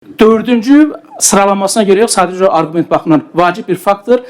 Dördüncü sıralamasına görə yox, sadəcə arqument baxımından vacib bir faktor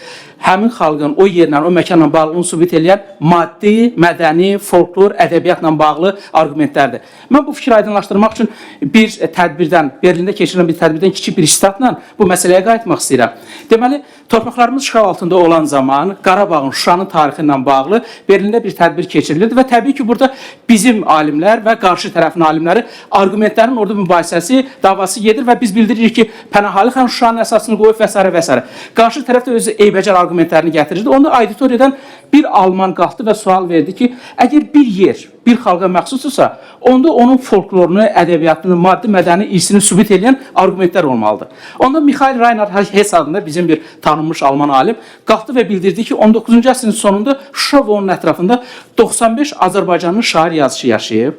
həmin xalqın o yerlə, o məkanla bağlılığını sübut eləyən maddi, mədəni, folklor, ədəbiyyatla bağlı arqumentlərdir. Mən bu fikri aydınlaşdırmaq üçün bir tədbirdən, Berlində keçirilən bir tədbirdən kiçik bir istatla bu məsələyə qayıtmaq istəyirəm. Deməli, torpaqlarımız işğal altında olan zaman Qarabağın, Şuşanın tarixi ilə bağlı Berlində bir tədbir keçirilirdi və təbii ki, burada bizim alimlər və qarşı tərəfin alimləri arqumentlərin orada mübahisəsi, davası gedir və biz bildiririk ki, Pənahali xan Şuşanın əsasını qoyub və s. və s. Qarşı tərəf də öz eybəcər arqumentlərini gətirirdi. Onda auditoriyadan bir alman qalxdı və sual verdi ki, əgər bir yer bir xalqa məxsusdursa, onda onun folklorunu, ədəbiyyatını, maddi mədəni irsini sübut edən arqumentlər olmalıdır. Onda Mixail Reinhard Hess adında bizim bir tanınmış alman alim qalxdı və bildirdi ki, 19-cu əsrin sonunda Şuşa və onun ətrafında 95 Azərbaycanlı şair yazıçı yaşayıb.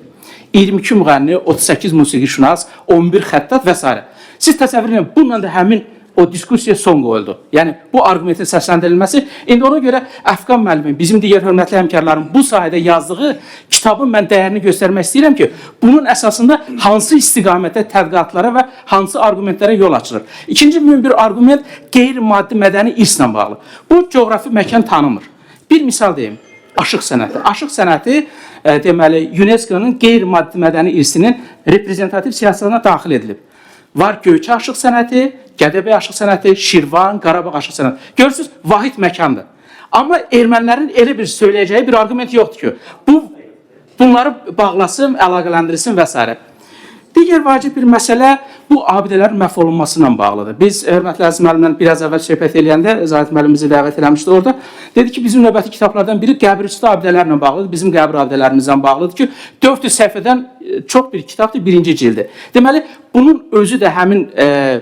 22 müğənni, 38 musiqişünas, 11 xəttat və s. Siz təsəvvür edin, bununla da həmin o diskussiya son qoyuldu. Yəni bu arqumentin səsləndirilməsi indi ona görə Əfqan müəllimin, bizim digər hörmətli həmkarların bu sahədə yazdığı kitabın mən dəyərini göstərmək istəyirəm ki, bunun əsasında hansı istiqamətdə tədqiqatlara və hansı arqumentlərə yol açılır. İkinci mühüm bir arqument qeyri-maddi mədəni irslə bağlı. Bu coğrafi məkan tanımır. Bir misal deyim. Aşıq sənəti. Aşıq sənəti deməli UNESCO-nun qeyri-maddi mədəni irsinin reprezentativ siyasətine daxil edilib. Var Göyçə aşıq sənəti, Gədəbəy aşıq sənəti, Şirvan, Qarabağ aşıq sənəti. Görürsüz, vahid məkandır. Amma ermənilərin elə bir söyləyəcəyi bir arqument yoxdur ki, bunları bağlasın, əlaqələndirsin və s. Digər vacib bir məsələ bu abidələrin məhv olunması ilə bağlıdır. Biz hörmətli Əziz müəllimlə biraz əvvəl söhbət eləyəndə Zahid müəllim bizi dəvət eləmişdi orada. Dedi ki, bizim növbəti kitablardan biri qəbirüstü abidələrlə bağlıdır. Bizim qəbir abidələrimizlə bağlıdır ki, 400 səhifədən çox bir kitabdır, birinci cildi. Deməli, bunun özü də həmin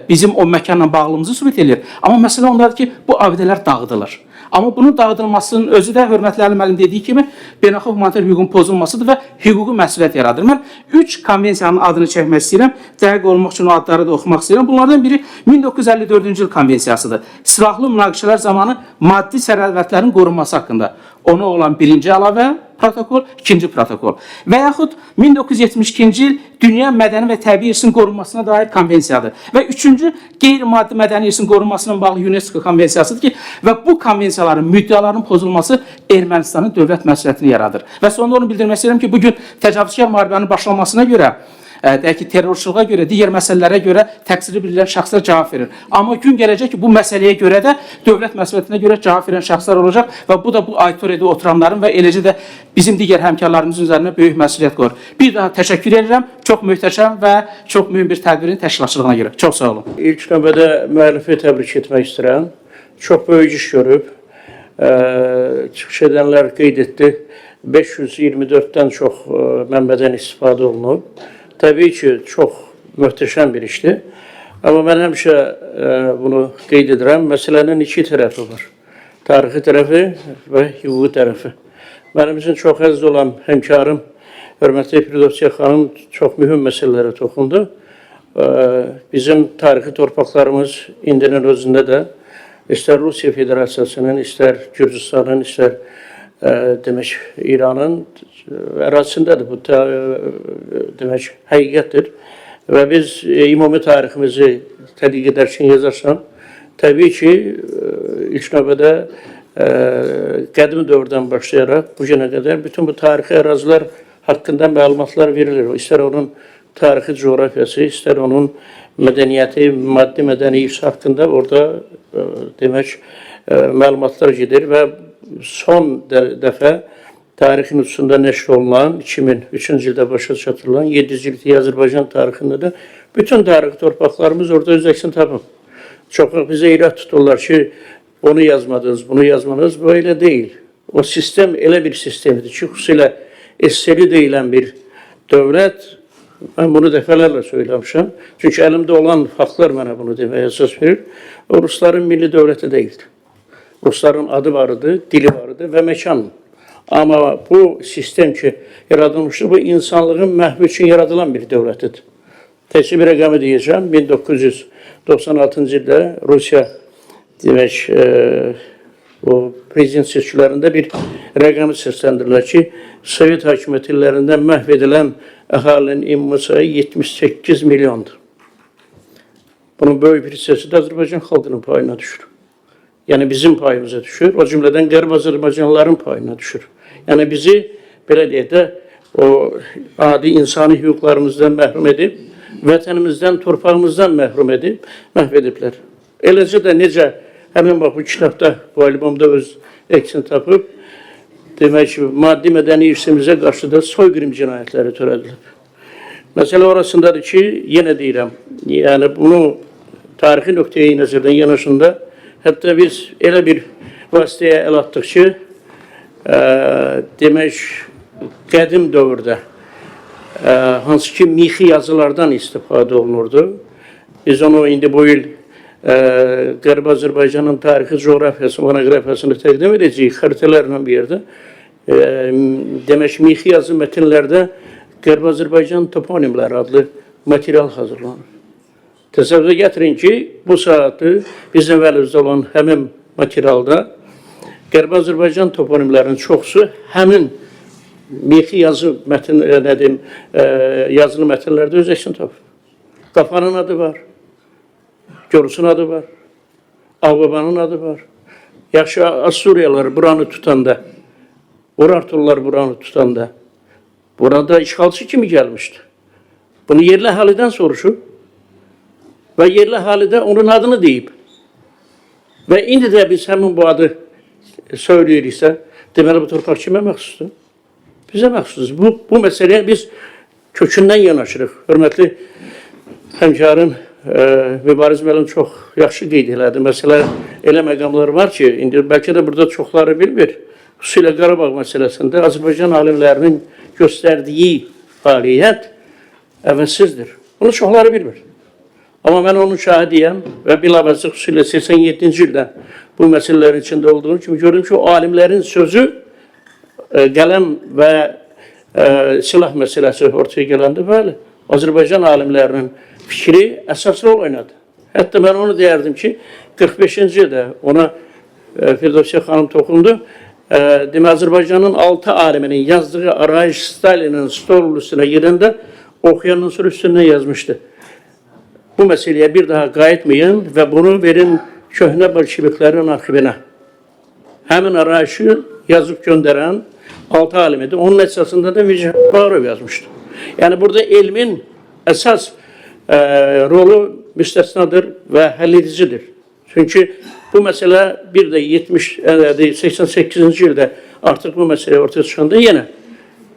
bizim o məkanla bağlılığımızı sübut eləyir. Amma məsələ ondadır ki, bu abidələr dağıdılır. Amma bunun dağıdılmasının özü də hörmətli Əli müəllim dediyi kimi beynəlxalq humanitar hüququn pozulmasıdır və hüquqi məsuliyyət yaradır. Mən 3 konvensiyanın adını çəkmək istəyirəm. Dəqiq olmaq üçün o adları da oxumaq istəyirəm. Bunlardan biri 1954-cü il konvensiyasıdır. Silahlı münaqişələr zamanı maddi sərvətlərin qorunması haqqında. Ona olan birinci əlavə protokol, ikinci protokol. Və yaxud 1972-ci il Dünya Mədəni və Təbii İrsin qorunmasına dair konvensiyadır. Və üçüncü qeyri-maddi mədəni irsin qorunmasına bağlı UNESCO konvensiyasıdır ki, və bu konvensiyaların müddəalarının pozulması Ermənistanın dövlət məsuliyyətini yaradır. Və sonda onu bildirmək istəyirəm ki, bugün təcavüzkar müharibənin başlamasına görə, deyək ki, terrorçuluğa görə, digər məsələlərə görə təqsirli bilinən şəxslər cavab verir. Amma gün gələcək ki, bu məsələyə görə də dövlət məsuliyyətinə görə cavab verən şəxslər olacaq və bu da bu auditoriyada oturanların və eləcə də bizim digər həmkarlarımızın üzərinə böyük məsuliyyət qoyur. Bir daha təşəkkür edirəm. Çox möhtəşəm və çox mühüm bir tədbirin təşkilatçılığına görə. Çox sağ olun. İlk növbədə müəllifi təbrik etmək istəyirəm. Çox böyük iş görüb. Çıxış edənlər qeyd etdi. 524-dən çox mənbədən istifadə olunub. Təbii ki, çox möhtəşəm bir işdir. Amma mən həmişə bunu qeyd edirəm. Məsələnin iki tərəfi var. Tarixi tərəfi və hüquqi tərəfi. Mənim üçün çox əziz olan həmkarım, hörmətli Firdovsiya xanım çox mühüm məsələlərə toxundu. Bizim tarixi torpaqlarımız indinin özündə də istər Rusiya Federasiyasının, istər Gürcüstanın, istər demək İranın ərazisindədir. Bu demək həqiqətdir. Və biz ümumi tariximizi tədqiq edərkən yazarsan, təbii ki, ilk növbədə qədim dövrdən başlayaraq bu günə qədər bütün bu tarixi ərazilər haqqında məlumatlar verilir. İstər onun tarixi coğrafiyası, istər onun mədəniyyəti, maddi mədəni irsi haqqında orada demək məlumatlar gedir və son dəfə tarixin nüsxəsində nəşr olunan 2003-cü ildə başa çatdırılan 7 ciltli Azərbaycan tarixində də bütün tarixi torpaqlarımız orada öz əksini tapıb. Çox vaxt bizə irad tuturlar ki, onu yazmadınız, bunu yazmadınız. Bu elə deyil. O sistem elə bir sistemdir ki, xüsusilə SSR deyilən bir dövlət, mən bunu dəfələrlə söyləmişəm. Çünki əlimdə olan faktlar mənə bunu deməyə əsas verir. O Rusların milli dövləti deyildi. Rusların adı vardı, dili vardı və məkan. Amma bu sistem ki yaradılmışdır, bu insanlığın məhvi üçün yaradılan bir dövlətidir. Təkcə bir rəqəmi deyəcəm. 1996-cı ildə Rusiya demək o prezident seçkilərində bir rəqəmi səsləndirirlər ki, Sovet hakimiyyəti illərində məhv edilən əhalinin ümumi sayı 78 milyondur. Bunun böyük bir hissəsi də Azərbaycan xalqının payına düşür. Yəni bizim payımıza düşür. O cümlədən Qərb Azərbaycanlıların payına düşür. Yəni bizi belə deyək də o adi insani hüquqlarımızdan məhrum edib, vətənimizdən, torpağımızdan məhrum edib, məhv ediblər. Eləcə də necə həmin bax bu kitabda, bu albomda öz əksini tapıb, demək ki, maddi mədəni irsimizə qarşı da soyqırım cinayətləri törədilib. Məsələ orasındadır ki, yenə deyirəm, yəni bunu tarixi nöqteyi nəzərdən yanaşında, hətta biz elə bir vasitəyə əl atdıq ki, demək, qədim dövrdə hansı ki mixi yazılardan istifadə olunurdu. Biz onu indi bu il Qərbi Azərbaycanın tarixi coğrafiyası, monoqrafiyasını təqdim edəcəyik xəritələrlə bir yerdə. Demək, mixi yazı mətnlərdə Qərbi Azərbaycan toponimləri adlı material hazırlanır. Təsəvvür gətirin ki, bu saatı bizim əlimizdə olan həmin materialda Qərbi Azərbaycan toponimlərinin çoxusu həmin mixi yazı mətn, nə deyim, yazılı mətnlərdə öz əksini tapır. Qafanın adı var, Gorusun adı var, Ağbabanın adı var. Yaxşı, Assuriyalar buranı tutanda, Urartular buranı tutanda, burada işğalçı kimi gəlmişdi. Bunu yerli əhalidən soruşub və yerli əhali də onun adını deyib. Və indi də biz həmin bu adı söyləyiriksə, deməli bu torpaq kimə məxsusdur? Bizə məxsusdur. Bu məsələyə biz kökündən yanaşırıq. Hörmətli həmkarım Mübariz müəllim çox yaxşı qeyd elədi. Məsələ elə məqamlar var ki, indi bəlkə də burada çoxları bilmir. Xüsusilə Qarabağ məsələsində Azərbaycan alimlərinin göstərdiyi fəaliyyət əvəzsizdir. Bunu çoxları bilmir. Amma mən onun şahidiyəm və bilavasitə xüsusilə 87-ci ildə bu məsələlərin içində olduğum kimi gördüm ki, o alimlərin sözü qələm və silah məsələsi ortaya gələndə, bəli, Azərbaycan alimlərinin fikri əsas rol oynadı. Hətta mən onu deyərdim ki, 45-ci ildə ona Firdevsiyə xanım toxundu. Demək, Azərbaycanın 6 aliminin yazdığı arayış Stalinin stol üstünə gedəndə oxuyandan sonra üstündən yazmışdı. Bu məsələyə bir daha qayıtmayın və bunu verin köhnə bolşeviklərin arxivinə. Həmin arayışı yazıb göndərən 6 alim idi. Onun əsasında da Mircə Bağırov yazmışdı. Yəni burada elmin əsas rolu müstəsnadır və həlledicidir. Çünki bu məsələ bir də 88-ci ildə artıq bu məsələ ortaya çıxanda yenə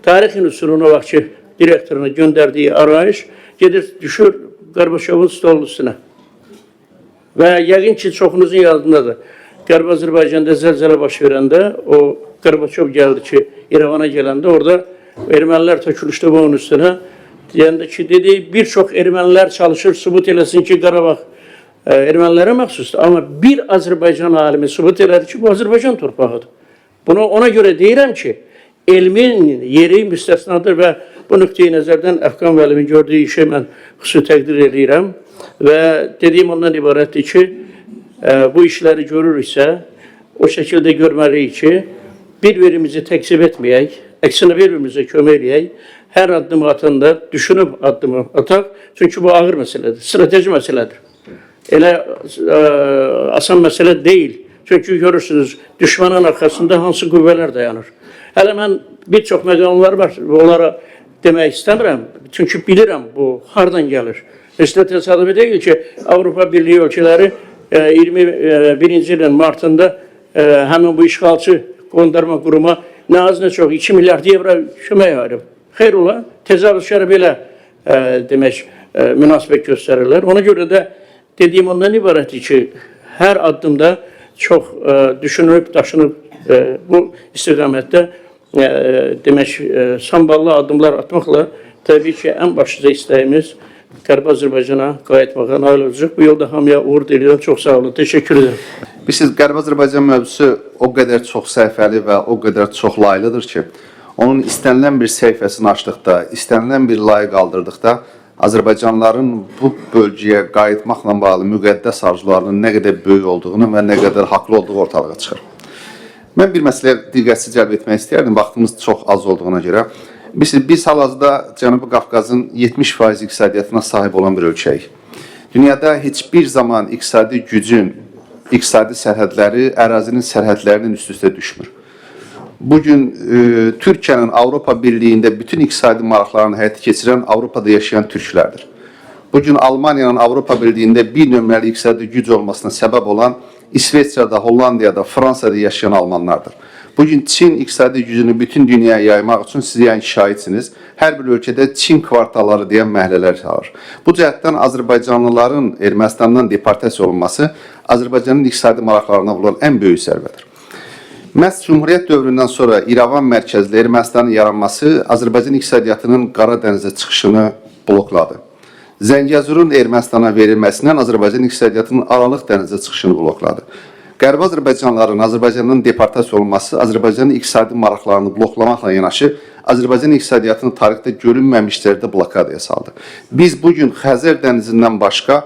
Tarix İnstitutunun o vaxtki direktoruna göndərdiyi arayış gedir, düşür Gorbaçovun stolun üstünə. Və yəqin ki, çoxunuzun yadındadır. Qərbi Azərbaycanda zəlzələ baş verəndə o Gorbaçov gəldi ki, İrəvana gələndə orada ermənilər tökülüşdü bunun üstünə. Deyəndə ki, dedi, bir çox ermənilər çalışır, sübut eləsin ki, Qarabağ ermənilərə məxsusdur. Amma bir Azərbaycan alimi sübut elədi ki, bu Azərbaycan torpağıdır. Bunu ona görə deyirəm ki, elmin yeri müstəsnadır və bu nöqteyi nəzərdən Əfqan müəllimin gördüyü işi mən xüsusi təqdir edirəm. Və dediyim ondan ibarətdir ki, bu işləri görürüksə, o şəkildə görməliyik ki, bir-birimizi təkzib etməyək, əksinə bir-birimizə kömək eləyək, hər addımı atanda düşünüb addımı ataq, çünki bu ağır məsələdir, strateji məsələdir. Elə asan məsələ deyil. Çünki görürsünüz, düşmənin arxasında hansı qüvvələr dayanır. Hələ mən bir çox məqamlar var, onlara demək istəmirəm. Çünki bilirəm bu hardan gəlir. Heç də təsadüfi deyil ki, Avropa Birliyi ölkələri 21-ci ilin martında həmin bu işğalçı qondarma quruma nə az nə çox 2 milyard evro kömək ayırıb. Xeyr ola, təcavüzkara belə demək münasibət göstərirlər. Ona görə də dediyim ondan ibarətdir ki, hər addımda çox düşünülüb, daşınıb bu istiqamətdə demək samballı addımlar atmaqla təbii ki, ən başlıca istəyimiz Qərbi Azərbaycana qayıtmağa nail olacaq. Bu yolda hamıya uğur diləyirəm. Çox sağ olun. Təşəkkür edirəm. Bilirsiniz, Qərbi Azərbaycan mövzusu o qədər çox səhifəli və o qədər çox laylıdır ki, onun istənilən bir səhifəsini açdıqda, istənilən bir layı qaldırdıqda Azərbaycanlıların bu bölgəyə qayıtmaqla bağlı müqəddəs arzularının nə qədər böyük olduğunu və nə qədər haqlı olduğu ortalığa çıxır. Mən bir məsələyə diqqəti cəlb etmək istəyərdim, vaxtımız çox az olduğuna görə. Bilirsiniz, biz hal-hazırda Cənubi Qafqazın 70% iqtisadiyyatına sahib olan bir ölkəyik. Dünyada heç bir zaman iqtisadi gücün, iqtisadi sərhədləri ərazinin sərhədlərinin üst-üstə düşmür. Bugün Türkiyənin Avropa Birliyində bütün iqtisadi maraqlarını həyata keçirən Avropada yaşayan türklərdir. Bugün Almaniyanın Avropa Birliyində bir nömrəli iqtisadi güc olmasına səbəb olan İsveçrədə, Hollandiyada, Fransada yaşayan almanlardır. Bugün Çin iqtisadi gücünü bütün dünyaya yaymaq üçün siz yəni şahidsiniz. Hər bir ölkədə Çin kvartalları deyən məhəllələr var. Bu cəhətdən Azərbaycanlıların Ermənistandan deportasiya olunması Azərbaycanın iqtisadi maraqlarına vurulan ən böyük zərbədir. Məhz Cümhuriyyət dövründən sonra İrəvan mərkəzli Ermənistanın yaranması Azərbaycan iqtisadiyyatının Qara dənizə çıxışını blokladı. Zəngəzurun Ermənistana verilməsindən Azərbaycan iqtisadiyyatının Aralıq dənizə çıxışını blokladı. Qərbi Azərbaycanlıların Azərbaycandan deportasiya olunması Azərbaycanın iqtisadi maraqlarını bloklamaqla yanaşı Azərbaycan iqtisadiyyatını tarixdə görünməmiş dərəcədə blokadaya saldı. Biz bu gün Xəzər dənizindən başqa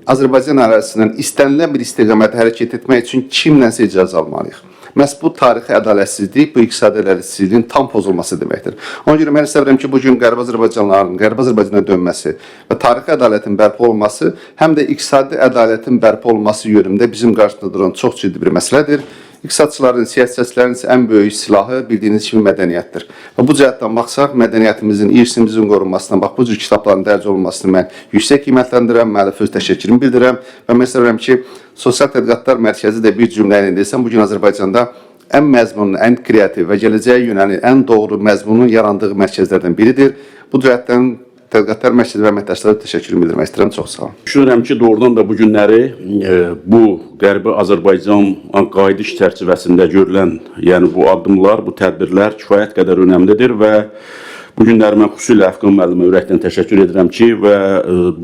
Azərbaycan ərazisindən istənilən bir istiqamətdə hərəkət etmək üçün kimlənsə icazə almalıyıq. Məhz bu tarixi ədalətsizlik, bu iqtisadi ədalətsizliyin tam pozulması deməkdir. Ona görə mən hesab edirəm ki, bu gün Qərbi Azərbaycanlıların Qərbi Azərbaycana dönməsi və tarixi ədalətin bərpa olunması, həm də iqtisadi ədalətin bərpa olunması yönündə bizim qarşımızda duran çox ciddi bir məsələdir. İqtisadçıların, siyasətçilərin isə ən böyük silahı bildiyiniz kimi mədəniyyətdir. Və bu cəhətdən baxsaq, mədəniyyətimizin, irsimizin qorunmasına, bax bu cür kitabların dərc olunmasını mən yüksək qiymətləndirirəm, müəllifə öz təşəkkürümü bildirirəm və mən hesab edirəm ki, Sosial Tədqiqatlar Mərkəzi də bir cümlə ilə desəm, bu gün Azərbaycanda ən məzmunlu, ən kreativ və gələcəyə yönəlik ən doğru məzmunun yarandığı mərkəzlərdən biridir. Bu cəhətdən Tədqiqatlar Mərkəzi və əməkdaşlara təşəkkürümü bildirmək istəyirəm. Çox sağ olun. Düşünürəm ki, doğrudan da bu günləri bu Qərbi Azərbaycan qayıdış çərçivəsində görülən, yəni bu addımlar, bu tədbirlər kifayət qədər önəmlidir və bu günləri mən xüsusilə Əfqan müəllimə ürəkdən təşəkkür edirəm ki, və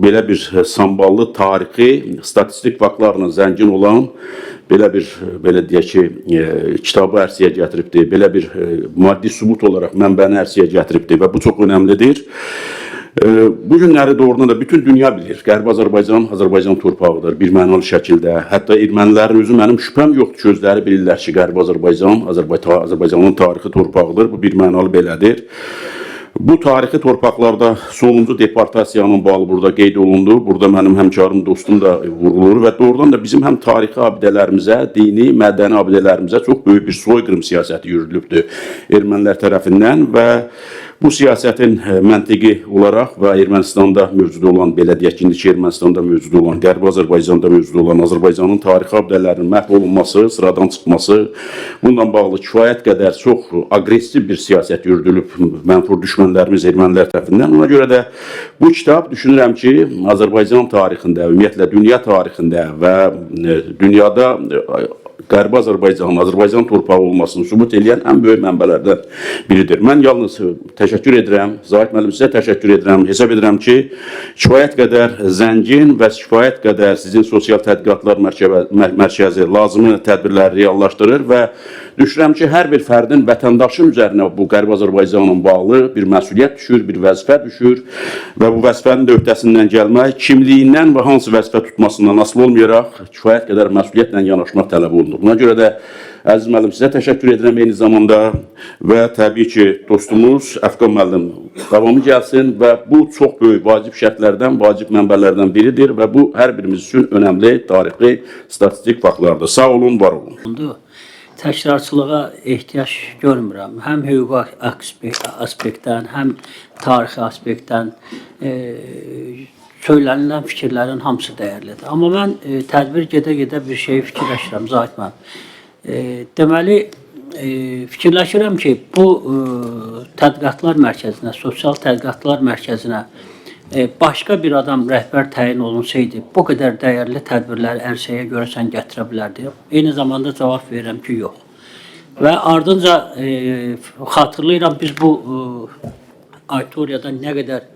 belə bir samballı tarixi, statistik faktlarla zəngin olan belə bir, belə deyək ki, kitabı ərsəyə gətiribdir, belə bir maddi sübut olaraq mənbəni ərsəyə gətiribdir və bu çox önəmlidir. Bu günləri doğrudan da bütün dünya bilir. Qərbi Azərbaycan Azərbaycan torpağıdır bir mənalı şəkildə. Hətta ermənilərin özü mənim şübhəm yoxdur ki, özləri bilirlər ki, Qərbi Azərbaycan Azərbaycanın tarixi torpağıdır. Bu bir mənalı belədir. Bu tarixi torpaqlarda sonuncu deportasiyanın bağlı burada qeyd olundu. Burada mənim həmkarım, dostum da vurulur və doğrudan da bizim həm tarixi abidələrimizə, dini, mədəni abidələrimizə çox böyük bir soyqırım siyasəti yürüdülübdür ermənilər tərəfindən və bu siyasətin məntiqi olaraq və Ermənistanda mövcud olan, belə deyək ki, indiki Ermənistanda mövcud olan, Qərbi Azərbaycanda mövcud olan Azərbaycanın tarixi abidələrinin məhv olunması, sıradan çıxması, bununla bağlı kifayət qədər çox aqressiv bir siyasət yürüdülüb mənfur düşmənlərimiz ermənilər tərəfindən. Ona görə də bu kitab düşünürəm ki, Azərbaycan tarixində, ümumiyyətlə dünya tarixində və dünyada Qərbi Azərbaycanın Azərbaycan torpağı olmasını sübut eləyən ən böyük mənbələrdən biridir. Mən yalnız təşəkkür edirəm, Zahid müəllim sizə təşəkkür edirəm. Hesab edirəm ki, kifayət qədər zəngin və kifayət qədər sizin Sosial Tədqiqatlar Mərkəzi lazımi tədbirləri reallaşdırır və düşünürəm ki, hər bir fərdin, vətəndaşın üzərinə bu Qərbi Azərbaycanla bağlı bir məsuliyyət düşür, bir vəzifə düşür və bu vəzifənin də öhdəsindən gəlmək, kimliyindən və hansı vəzifə tutmasından asılı olmayaraq kifayət qədər məsuliyyətlə yanaşmaq tələb olunur. Buna görə də əziz müəllim sizə təşəkkür edirəm eyni zamanda və təbii ki, dostumuz Əfqan müəllim davamı gəlsin və bu çox böyük vacib şərtlərdən, vacib mənbələrdən biridir və bu hər birimiz üçün önəmli tarixi, statistik faktlardır. Sağ olun, var olun. Təkrarçılığa ehtiyac görmürəm. Həm hüquqi aspektdən, həm tarixi aspektdən söylənilən fikirlərin hamısı dəyərlidir. Amma mən tədbir gedə-gedə bir şeyi fikirləşirəm, Zahid müəllim. Deməli, fikirləşirəm ki, bu tədqiqatlar mərkəzinə, sosial tədqiqatlar mərkəzinə başqa bir adam rəhbər təyin olunsaydı, bu qədər dəyərli tədbirləri ərsəyə görəsən gətirə bilərdi. Eyni zamanda cavab verirəm ki, yox. Və ardınca xatırlayıram biz bu auditoriyada nə qədər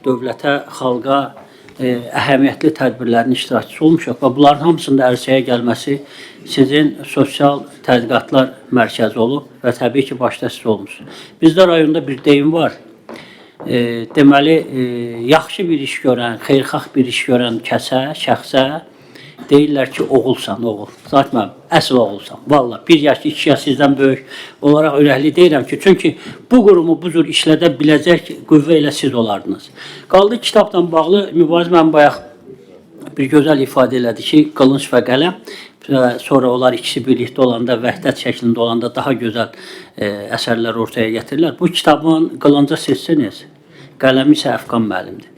dövlətə, xalqa əhəmiyyətli tədbirlərin iştirakçısı olmuşuq və bunların hamısında ərsəyə gəlməsi sizin sosial tədqiqatlar mərkəzi olub və təbii ki, başda siz olmusunuz. Bizdə rayonda bir deyim var. Deməli, yaxşı bir iş görən, xeyirxah bir iş görən kəsə, şəxsə deyirlər ki, oğulsan, oğul. Zahid müəllim, əsl oğulsan. Vallah, bir yaş, iki yaş sizdən böyük olaraq ürəkli deyirəm ki, çünki bu qurumu bu cür işlədə biləcək qüvvə ilə siz olardınız. Qaldı kitabla bağlı, Mübariz müəllim bayaq bir gözəl ifadə elədi ki, qılınc və qələm və sonra onlar ikisi birlikdə olanda, vəhdət şəklində olanda daha gözəl əsərlər ortaya gətirirlər. Bu kitabın qılıncı sizsiniz, qələmi isə Əfqan müəllimdir.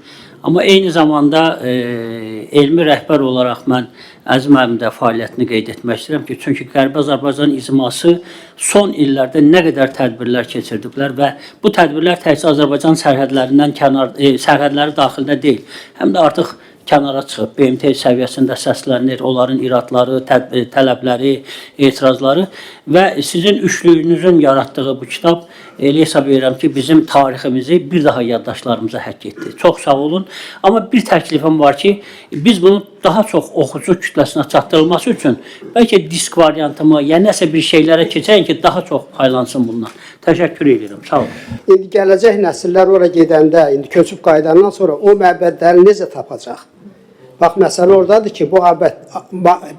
Amma eyni zamanda elmi rəhbər olaraq mən Əziz müəllimin də fəaliyyətini qeyd etmək istəyirəm ki, çünki Qərbi Azərbaycan icması son illərdə nə qədər tədbirlər keçirdiblər və bu tədbirlər təkcə Azərbaycan sərhədlərindən kənar, sərhədləri daxilində deyil, həm də artıq kənara çıxıb BMT səviyyəsində səslənir, onların iradları, tələbləri, etirazları və sizin üçlüyünüzün yaratdığı bu kitab elə hesab edirəm ki, bizim tariximizi bir daha yaddaşlarımıza həkk etdi. Çox sağ olun. Amma bir təklifim var ki, biz bunu daha çox oxucu kütləsinə çatdırılması üçün bəlkə disk variantımı, ya nəsə bir şeylərə keçək ki, daha çox paylansın bundan. Təşəkkür edirəm. Sağ olun. İndi gələcək nəsillər ora gedəndə, indi köçüb qayıdandan sonra o məbədləri necə tapacaq? Bax, məsələ oradadır ki, bu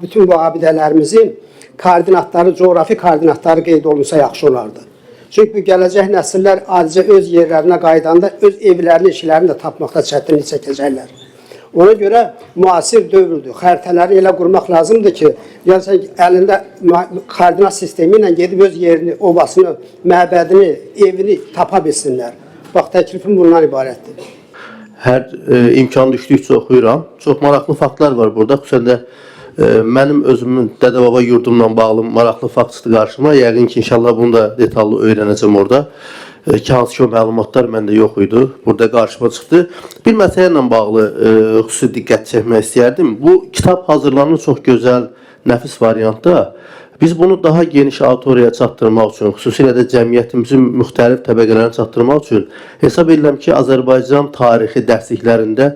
bütün bu abidələrimizin koordinatları, coğrafi koordinatları qeyd olunsa yaxşı olardı. Çünki bu gələcək nəsillər adicə öz yerlərinə qayıdanda öz evlərini, işlərini də tapmaqda çətinlik çəkəcəklər. Ona görə müasir dövrdür. Xəritələri elə qurmaq lazımdır ki, yəni sən əlində koordinat sistemi ilə gedib öz yerini, obasını, məbədini, evini tapa bilsinlər. Bax, təklifim bundan ibarətdir. Hər imkan düşdükcə oxuyuram. Çox maraqlı faktlar var burada. Xüsusən də mənim özümün dədə-baba yurdumla bağlı maraqlı fakt çıxdı qarşıma. Yəqin ki, inşallah bunu da detallı öyrənəcəm orada. Ki, hansı ki o məlumatlar məndə yox idi. Burada qarşıma çıxdı. Bir məsələ ilə bağlı xüsusi diqqət çəkmək istəyərdim. Bu kitab hazırlanır çox gözəl, nəfis variantda. Biz bunu daha geniş auditoriyaya çatdırmaq üçün, xüsusilə də cəmiyyətimizin müxtəlif təbəqələrinə çatdırmaq üçün hesab edirəm ki, Azərbaycan tarixi dərsliklərində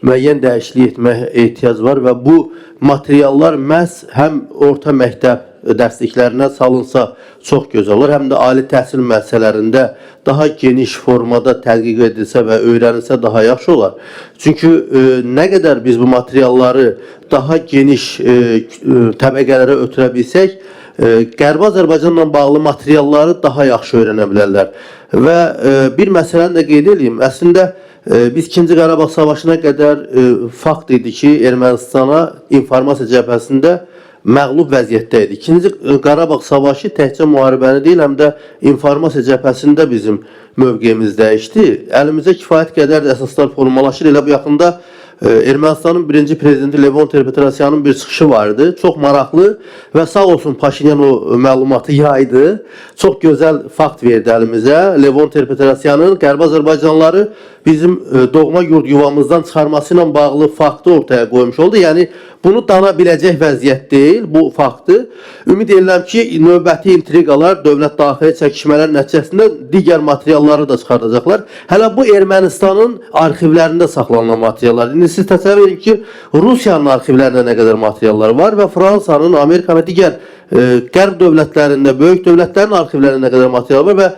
müəyyən dəyişiklik etməyə ehtiyac var və bu materiallar məhz həm orta məktəb dərsliklərinə salınsa çox gözəl olar, həm də ali təhsil müəssisələrində daha geniş formada tədqiq edilsə və öyrənilsə daha yaxşı olar. Çünki nə qədər biz bu materialları daha geniş təbəqələrə ötürə bilsək, Qərbi Azərbaycanla bağlı materialları daha yaxşı öyrənə bilərlər. Və bir məsələni də qeyd edeyim. Əslində biz 2-ci Qarabağ Savaşına qədər fakt idi ki, Ermənistana informasiya cəbhəsində məğlub vəziyyətdə idi. 2-ci Qarabağ Savaşı təkcə müharibəni deyil, həm də informasiya cəbhəsində bizim mövqeyimiz dəyişdi. Əlimizə kifayət qədər də əsaslar formalaşır. Elə bu yaxında Ermənistanın birinci prezidenti Levon Ter-Petrosyanın bir çıxışı vardı. Çox maraqlı və sağ olsun Paşinyan o məlumatı yaydı. Çox gözəl fakt verdi əlimizə. Levon Ter-Petrosyanın Qərbi Azərbaycanlıları bizim doğma yurd yuvamızdan çıxarması ilə bağlı faktı ortaya qoymuş oldu. Yəni bunu dana biləcək vəziyyət deyil, bu faktı. Ümid edirəm ki, növbəti intriqalar, dövlət daxili çəkişmələr nəticəsində digər materialları da çıxardacaqlar. Hələ bu Ermənistanın arxivlərində saxlanılan materiallar. İndi siz təsəvvür edin ki, Rusiyanın arxivlərində nə qədər materiallar var və Fransanın, Amerika və digər Qərb dövlətlərində, böyük dövlətlərin arxivlərində nə qədər material var və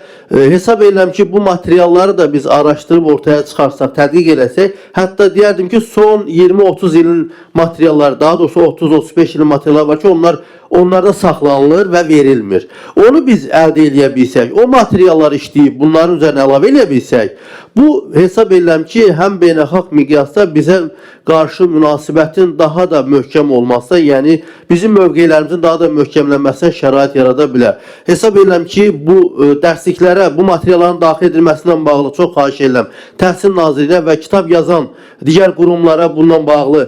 hesab edirəm ki, bu materialları da biz araşdırıb ortaya çıxarsaq, tədqiq eləsək, hətta deyərdim ki, son 20-30 ilin materialları, daha doğrusu 30-35 ilin materialları var ki, onlar onlarda saxlanılır və verilmir. Onu biz əldə eləyə bilsək, o materialları işləyib bunların üzərinə əlavə eləyə bilsək, bu hesab edirəm ki, həm beynəlxalq miqyasda bizə qarşı münasibətin daha da möhkəm olması, yəni bizim mövqelərimizin daha da möhkəmlənməsinə şərait yarada bilər. Hesab edirəm ki, bu dərsliklərə, bu materialların daxil edilməsindən bağlı çox xahiş edirəm. Təhsil Nazirliyinə və kitab yazan digər qurumlara bununla bağlı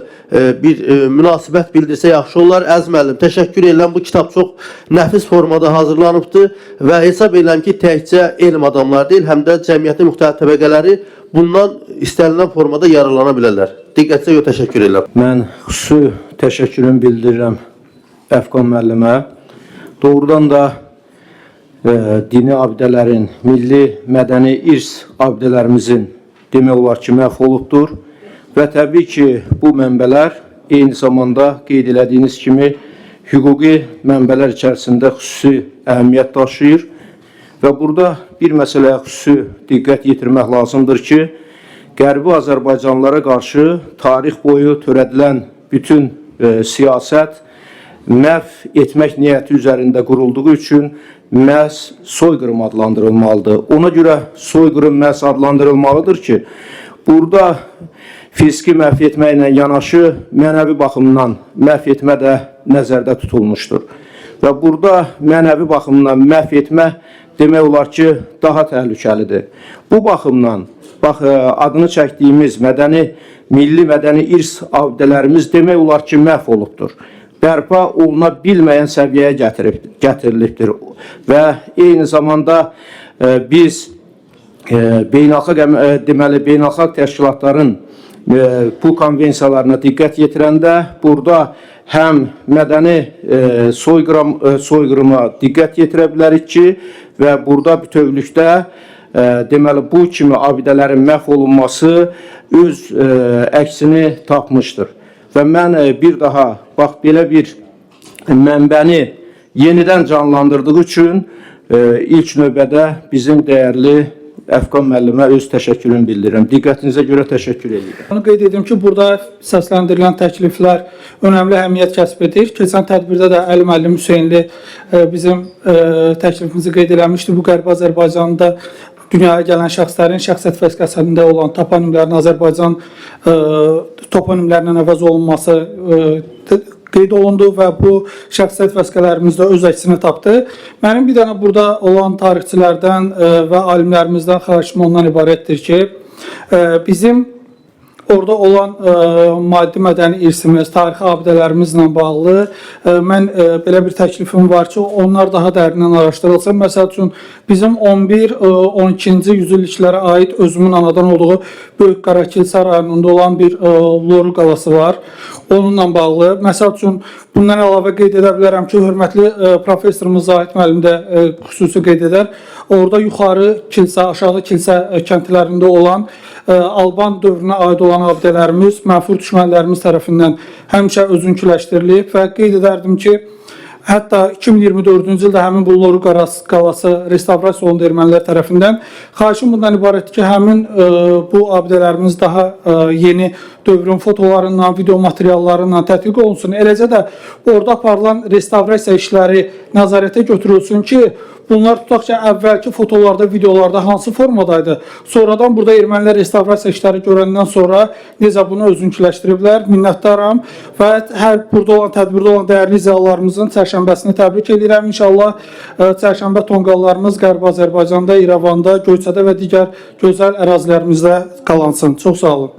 bir münasibət bildirsə yaxşı olar. Əziz müəllim, təşəkkür edirəm. Bu kitab çox nəfis formada hazırlanıbdır və hesab edirəm ki, təkcə elm adamları deyil, həm də cəmiyyətin müxtəlif təbəqələri bundan istənilən formada yararlana bilərlər. Diqqətinizə görə təşəkkür edirəm. Mən xüsusi təşəkkürümü bildirirəm Əfqan müəllimə. Doğrudan da dini abidələrin, milli mədəni irs abidələrimizin demək olar ki, məhv olubdur. Və təbii ki, bu mənbələr eyni zamanda qeyd elədiyiniz kimi hüquqi mənbələr içərisində xüsusi əhəmiyyət daşıyır. Və burada bir məsələyə xüsusi diqqət yetirmək lazımdır ki, Qərbi Azərbaycanlılara qarşı tarix boyu törədilən bütün siyasət məhv etmək niyyəti üzərində qurulduğu üçün məhz soyqırım adlandırılmalıdır. Ona görə soyqırım məhz adlandırılmalıdır ki, burada Fiziki məhv etməklə yanaşı mənəvi baxımdan məhv etmə də nəzərdə tutulmuşdur. Və burada mənəvi baxımdan məhv etmə demək olar ki, daha təhlükəlidir. Bu baxımdan bax adını çəkdiyimiz mədəni, milli mədəni irs abidələrimiz demək olar ki, məhv olubdur. Bərpa oluna bilməyən səviyyəyə gətirilibdir və eyni zamanda biz beynəlxalq deməli beynəlxalq təşkilatların bu konvensiyalarına diqqət yetirəndə burada həm mədəni soyqırıma diqqət yetirə bilərik ki, və burada bütövlükdə deməli bu kimi abidələrin məhv olunması öz əksini tapmışdır. Və mən bir daha bax belə bir mənbəni yenidən canlandırdığı üçün ilk növbədə bizim dəyərli Əfqan müəllimə öz təşəkkürümü bildirirəm. Diqqətinizə görə təşəkkür edirəm. Onu qeyd edim ki, burada səsləndirilən təkliflər önəmli əhəmiyyət kəsb edir. Keçən tədbirdə də Əli müəllim Hüseynli bizim təklifimizi qeyd eləmişdi. Bu Qərbi Azərbaycanda dünyaya gələn şəxslərin şəxsiyyət vəsiqəsində olan toponimlərin Azərbaycan toponimlərindən əvəz olunması qeyd olundu və bu şəxsiyyət vəsiqələrimizdə öz əksini tapdı. Mənim bir dənə burada olan tarixçilərdən və alimlərimizdən xahişim ondan ibarətdir ki, bizim orada olan maddi mədəni irsimiz, tarixi abidələrimizlə bağlı mən belə bir təklifim var ki, onlar daha dərindən araşdırılsın. Məsəl üçün bizim 11, 12-ci yüzilliklərə aid özümün anadan olduğu Böyük Qarakilsə rayonunda olan bir Loru qalası var. Onunla bağlı. Məsəl üçün bundan əlavə qeyd edə bilərəm ki, hörmətli professorumuz Zahid müəllim də xüsusi qeyd edər. Orada yuxarı kilsə, aşağı kilsə kəndlərində olan Alban dövrünə aid olan abidələrimiz mənfur düşmənlərimiz tərəfindən həmişə özünküləşdirilib və qeyd edərdim ki, hətta 2024-cü ildə həmin bu Loru qalası restavrasiya olundu ermənilər tərəfindən. Xahişim bundan ibarətdir ki, həmin bu abidələrimiz daha yeni dövrün fotolarından, video materiallarından tədqiq olunsun. Eləcə də orada aparılan restavrasiya işləri nəzarətə götürülsün ki, bunlar tutaq ki, əvvəlki fotolarda, videolarda hansı formadaydı? Sonradan burada ermənilər restavrasiya işləri görəndən sonra necə bunu özünküləşdiriblər? Minnətdaram və hər burada olan, tədbirdə olan dəyərli ziyalılarımızın çərşənbəsini təbrik edirəm. İnşallah çərşənbə tonqallarımız Qərbi Azərbaycanda, İrəvanda, Göyçədə və digər gözəl ərazilərimizdə qalansın. Çox sağ olun.